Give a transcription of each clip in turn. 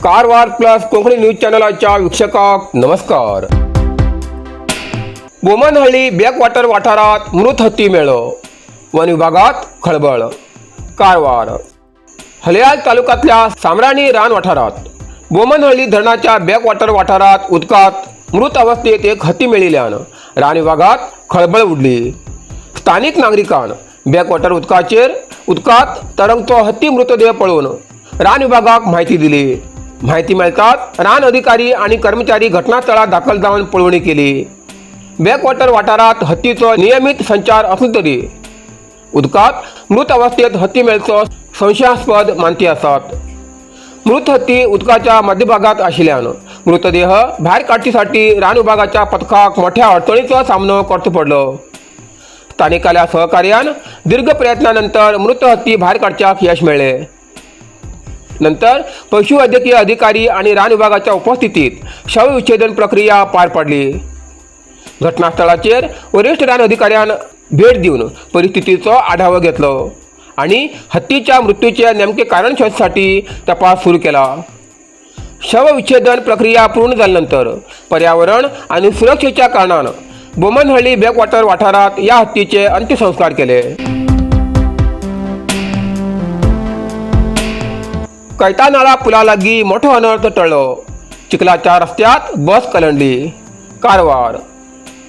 Karwar plus Konkani news चॅनलाच्या वीक्षकांक नमस्कार. बोमनहळ्ळी backwater वाठारात मृत हत्ती मेळ्ळो, वन विभागात खळबळ. कारवार हलेयाल तालुक्यातल्या सामराणी रान वाठारात बोमनहळ्ळी धरणाच्या बॅकवॉटर वाठारात उदकात मृत अवस्थेत एक हत्ती मेळिल्ल्यान रान विभागात खळबळ उडली. स्थानिक नागरिकान बॅकवॉटर उदकाचेर उदकात तरंगतो हत्ती मृतदेह पळोवन रान विभागाक म्हायती दिली. म्हायती मेळटाच रान अधिकारी आणि कर्मचारी घटनास्थळात दाखल जावन पळोवणी केली. बॅकवॉटर वाठारात हत्तीचो नियमित संचार असलो तरी उदकात मृत अवस्थेत हत्ती मेळचो संशयास्पद मानती आसात. मृत हत्ती उदकाच्या मध्यभागात आशिल्ल्यान मृतदेह भायर काडचेसाठी रान विभागाच्या पथकाक मोठ्या अडचणीचो सामनो करचो पडलो. स्थानिकाल्या सहकार्यान दीर्घ प्रयत्नानंतर मृत हत्ती भायर काडच्याक यश मेळ्ळें. नंतर पशुवैद्यकीय अधिकारी आणि रान विभागाच्या उपस्थितीत शवविच्छेदन प्रक्रिया पार पडली. घटनास्थळाचेर वरिष्ठ रान अधिकाऱ्यान भेट दिवन परिस्थितीचो आढावो घेतलो आणि हत्तीच्या मृत्यूचे नेमके कारण शोधसाठी तपास सुरू केला. शवविच्छेदन प्रक्रिया पूर्ण जाल्यानंतर पर्यावरण आणि सुरक्षेच्या कारणान बोमनहळ्ळी बॅकवॉटर वाठारात या हत्तीचे अंत्यसंस्कार केले. कैतानाळा पुलालागी मोठो अनर्थ टळ्ळो. चिखलाच्या रस्त्यात बस कलंडली. कारवार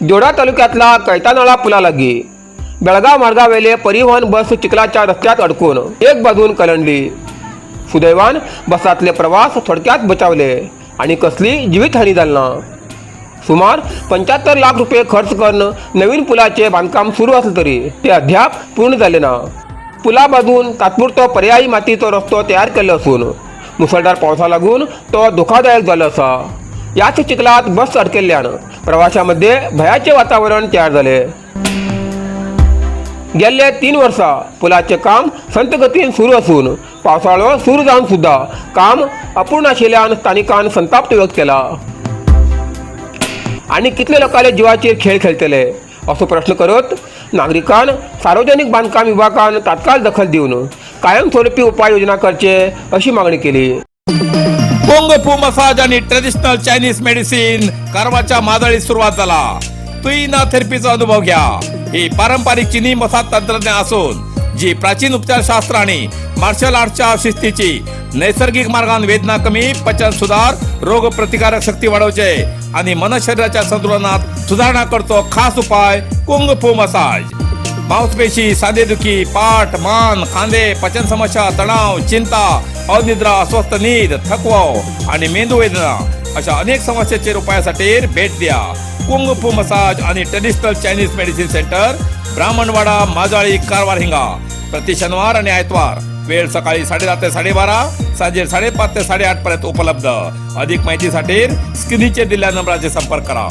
जोडा तालुक्यातला कैतानाळा पुलालागी बेळगाव मार्गावेले परिवहन बस चिखलाच्या रस्त्यात अडकून एक बाजून कलंडली. सुदैवान बसातले प्रवास थोडक्यात बचावले आणि कसली जीवितहानी झाली ना. सुमार 75 लाख रुपये खर्च करून नवीन पुलाचे बांधकाम सुरू असलं तरी ते अद्याप पूर्ण झाले ना. पुला बाजून तात्पुरतो पर्यायी मातीचो रस्तो तयार केल्लो असून मुसळधार पावसा लागून तो धोकादायक जाल्लो आसा. याच चिखलात बस अडकेल्ल्यान प्रवाशांमध्ये भयाचे वातावरण तयार जाले. गेल्ले 3 वर्सां पुलाचें काम संत गतीन सुरू असून पावसाळो सुरू जावन सुद्दां काम अपूर्ण आशिल्ल्यान स्थानिकान संताप व्यक्त केला आणि कितले लोकांले जिवाचेर खेळ खेळतले असो प्रश्न करत नागरिकान सार्वजनिक बांधकाम विभागान तात्काळ दखल दिवन कायमस्वरूपी उपाययोजना करचे अशी मागणी केली. कुंग फू मसाज आणि ट्रेडिशनल चायनीज मेडिसिन कारवारच्या मादळीत सुरुवात झाला. तुईना थेरपीचा अनुभव घ्या. ही पारंपरिक चिनी मसाज तंत्रज्ञान असून जी प्राचीन उपचारशास्त्र आणि मार्शल आर्टच्या शिस्तीची नैसर्गिक मार्गान वेदना कमी, पचन सुधार, रोग प्रतिकारक शक्ती वाढवचे आणि मन शरीराच्या संतुलनात सुधारणा करतो. खास उपाय कुंग फू मसाज. मांसपेशी, सांधेदुखी, पाठ, मान, खांदे, पचन समस्या, तणाव, चिंता, अनिद्रा, अस्वस्थ नीद, थकवा आणि मेंदू वेदना अशा अनेक समस्यांचे उपायासाठी भेट द्या कुंग फू मसाज आणि traditional Chinese medicine centre, Brahmanwada, Majali, Karwar हिंगा. प्रति शनिवार आणि आयतवार वेळ सकाळी 10:30 ते 12:30, सांजे 5:30 ते 8:30 पर्यंत उपलब्ध. अधिक माहितीसाठी स्क्रीनचे दिलेल्या नंबराचे संपर्क करा.